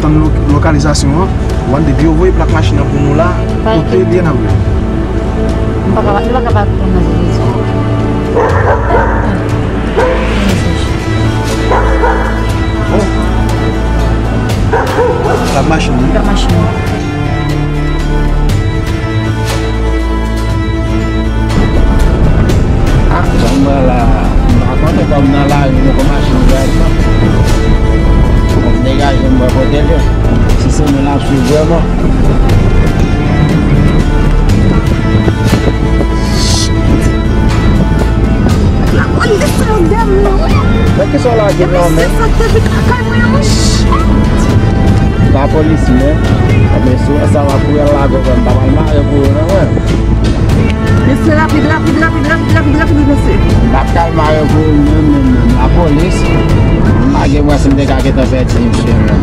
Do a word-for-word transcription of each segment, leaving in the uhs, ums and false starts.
Lo-, lokalizasyon an, wan depi yo voye plak machin nan pou nou la, kote li ye n ap rive. M pa ka, li pa ka pa pran nan televizyon. Bon. Plak machin nan. Plak machin nan. Ah, jan m wè la, m pa konnen kòm nan lari nou kon machin gad la. Bon, m degaje m wè kote l ye. Si se nou l ap swiv vrèman. Lapolis desann dèyè m nan, wi. Men kisa w lage nan men? Mesye sa k te vin lakay mwen an, shit. Lapolis, men. Mesye sa w ap kouri al lage w, m pa pral mare pou ou, non, mwen. Mesye, rapid, rapid, rapid, mesye. M pa t kal mare pou ou, menm, menm, menm. Lapolis. M lage, mwen, si m te ka gentan pèdi, mesye, menm.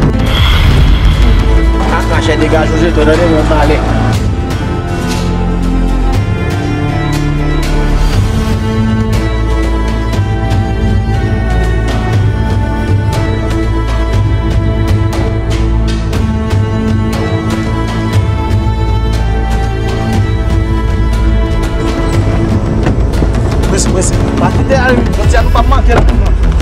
A, machè, degaje w, jeton, tande, mwen, m ale. Prese, prese. Pa kite al, jodi a nou p ap manke l, non.